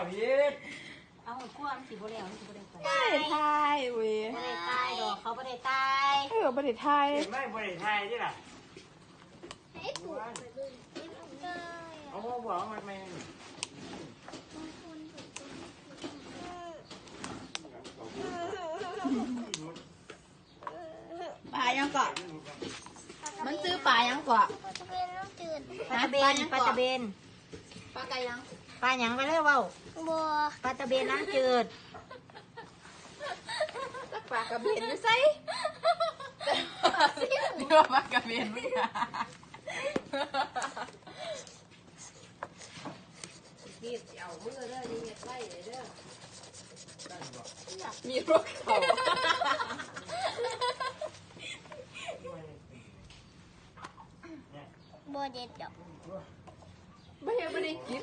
ເຮັດ ເອົາ ກວມຊິບໍ່ແລ້ວ ມັນຊິບໍ່ໄດ້ໄປ ບໍ່ໄດ້ຖ່າຍເວີຍ ບໍ່ໄດ້ຕາຍດອກ ເຂົາບໍ່ໄດ້ຕາຍ ເອີ ບໍ່ໄດ້ຖ່າຍ ເຫັນໄໝ ບໍ່ໄດ້ຖ່າຍເດ້ລະ ເອົາຫົວບວກມາໃໝ່ ປາຫຍັງເກາະ? ມັນຊື່ປາຫຍັງເກາະ? ປາຕະເບນນ້ຳຈືດ ປາຕະເບນ ປາຕະເບນ ປາກະຫຍັງ? ປາຫຍັງ? ໄປເລີຍເວົ້າ ບໍ່ ປາຕະເບນນ້ຳຈືດ ຈັກປາກະເບນຢູ່ໃສ? ເດີວ່າປາກະເບນ ນີ້ຊິເອົາມືເດີ ນີ້ເຮັດໄວ້ເດີ ມີດພວກເຂົາ ບໍ່ເດັດດອກ ບໍ່ເຮັດ ບໍ່ໄດ້ກິນ.